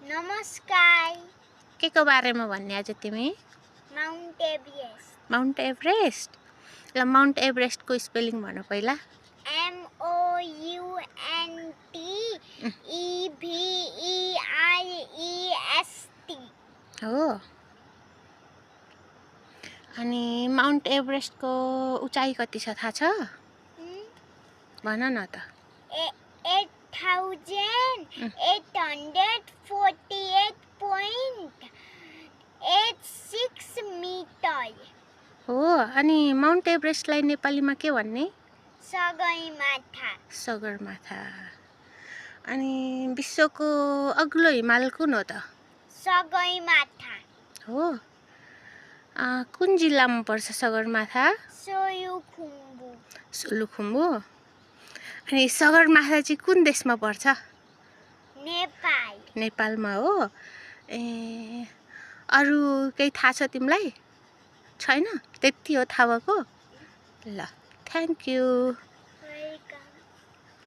नमस्कार। के को बारेमा भन्ने आज तिमी? Mount Everest. Mount Everest. ल माउन्ट एभरेस्टको स्पेलिङ भन पहिला। MOUNTEVEREST। हो। अनि माउन्ट एभरेस्टको उचाइ कति छ थाहा छ? भन न त। 8848.86 मिटर। हो। अनि माउन्ट एभरेस्टलाई नेपालीमा के भन्ने? सगरमाथा। सगरमाथा। अनि विश्वको अग्लो हिमाल कुन हो त? सगरमाथा। हो। कुन जिल्लामा पर्छ सगरमाथा? सोलुखुम्बु। सोलुखुम्बु। अनि सगरमाथा चाहिँ कुन देशमा पर्छ? नेपाल। नेपालमा हो। ए अरू केही थाहा छ तिमीलाई? छैन? त्यति हो थाहा भएको? ल, थ्याङ्क यू।